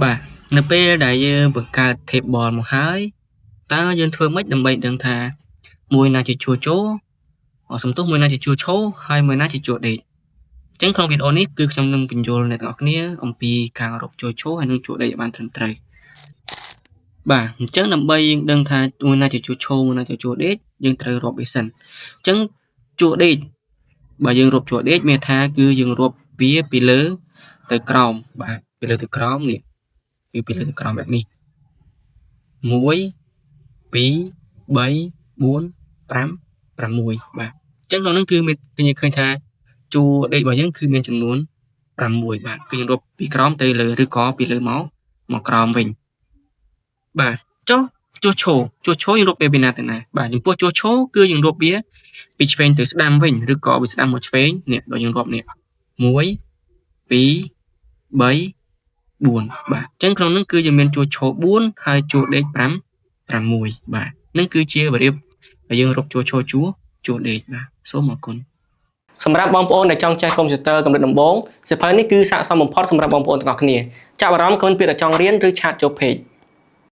បាទនៅពេលដែលយើងបង្កើត table មកហើយតើយើងធ្វើម៉េចដើម្បីដឹងថាមួយណាជាជួរចូលសំទោសមួយណាជាជួរឈរហើយមួយណាជាជួរដេកអញ្ចឹងក្នុងវីដេអូនេះគឺខ្ញុំនឹងពន្យល់អ្នកទាំងអស់គ្នាអំពីការរាប់ជួរឈរហើយនិងជួរដេកឲ្យបានត្រឹមត្រូវបាទអញ្ចឹងដើម្បីយើងដឹងថាមួយណាជាជួរឈរមួយណាជាជួរដេកយើងត្រូវរាប់វាសិនអញ្ចឹងជួរដេកបើយើងរាប់ជួរដេកមានថាគឺយើងរាប់វាពីលើទៅក្រោមបាទពីលើទៅក្រោមនេះគឺពីលើទៅក្រោមបែបនេះ1 2 3 4 5 6បាទអញ្ចឹងក្នុងនោះគឺមានយើងឃើញថាជួរដេករបស់យើងគឺមានចំនួន6បាទគឺយើងរាប់ពីក្រោមទៅលើឬក៏ពីលើមកមកក្រោមវិញបាទចុះជួរឈរជួរឈរយើងរាប់ពីណាទៅណាបាទចំពោះជួរឈរគឺយើងរាប់វាពីឆ្វេងទៅស្ដាំវិញឬក៏ពីស្ដាំមកឆ្វេងនេះដល់យើងរាប់នេះ1 2 3 4បាទអញ្ចឹងក្នុងនោះគឺយើងមានជួរឈរ4ហើយជួរដេក5 6បាទនឹងគឺជារបៀបដែលយើងរាប់ជួរឈរជួរជួរដេកបាទសូមអរគុណ សម្រាប់បងប្អូនដែលចង់ចេះកុំព្យូទ័រកម្រិតដំបូងសៀវភៅនេះគឺស័ក្តិសមបំផុតសម្រាប់បងប្អូនទាំងអស់គ្នាចាប់អារម្មណ៍កូនពាក្យតែចង់រៀនឬ chat ចូល page។